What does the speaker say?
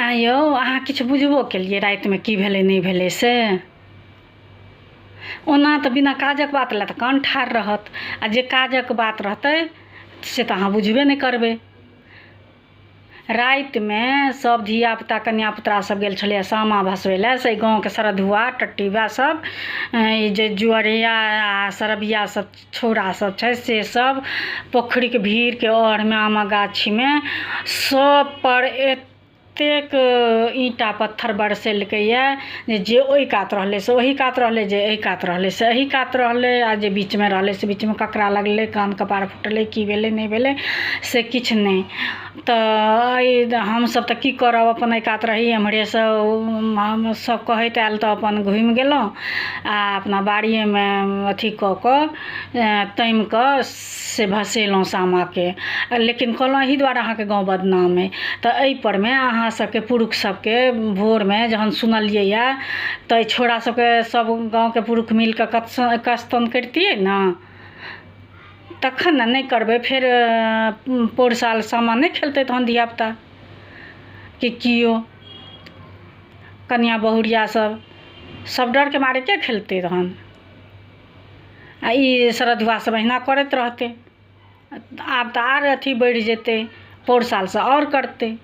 आँय यौ, अहाँ किछु बुझबो केलियै रातिमे की भेलै नहि भेलै से? ओना तऽ बिना काजक बात लए तऽ कान ठाढ़ रहत आ जे काजक बात रहतै से तऽ अहाँ बुझबे नहि करबै। रातिमे सब धियापुता कनिया पुतरा सब गेल छलैए सामा भसबै लए, से गाँवके सरधुआ टटीबा सब, ई जे जुअरिया आ सरबिया सब छौड़ा सब छै से सब पोखरिके भीड़के ओरमे आमक गाछीमे सब पर एतेक ईंटा पत्थर बरसेलकैए जे ओहि कात रहलै से ओहि कात रहलै, जे एहि कात रहलै से एहि कात रहलै, आ जे बीचमे रहलै से बीचमे। ककरा लगलै, कान कपार फुटलै, की भेलै नहि भेलै से किछु नहि। तऽ एहि हमसब तऽ की करब, अपन एहि कात रही, एम्हरेसँ सब कहैत आयल तऽ अपन घुमि गेलहुँ आ अपना बाड़िएमे अथी कऽ कऽ तमि कऽ से भसेलहुँ सामाके। लेकिन कहलहुँ एहि दुआरे अहाँके गाँव बदनाम अइ। तऽ एहिपर मे अहाँ सबके पुरुष सबके भोरमे जहन सुनलियै तऽ एहि छौड़ा सबके सब गाँवके पुरुष मिलकऽ कस्तन करितियै ने तखन ने। नहि करबै, फेर पौर साल सामा नहि खेलतै तहन धियापुता कि केओ कनिआँ बहुरिया सब सब डरके मारे के खेलतै तहन? आ ई सरधुआ सब अहिना करैत रहतै। आब तऽ आर अथी बढ़ि जेतै, पौर सालसँ आओर करतै।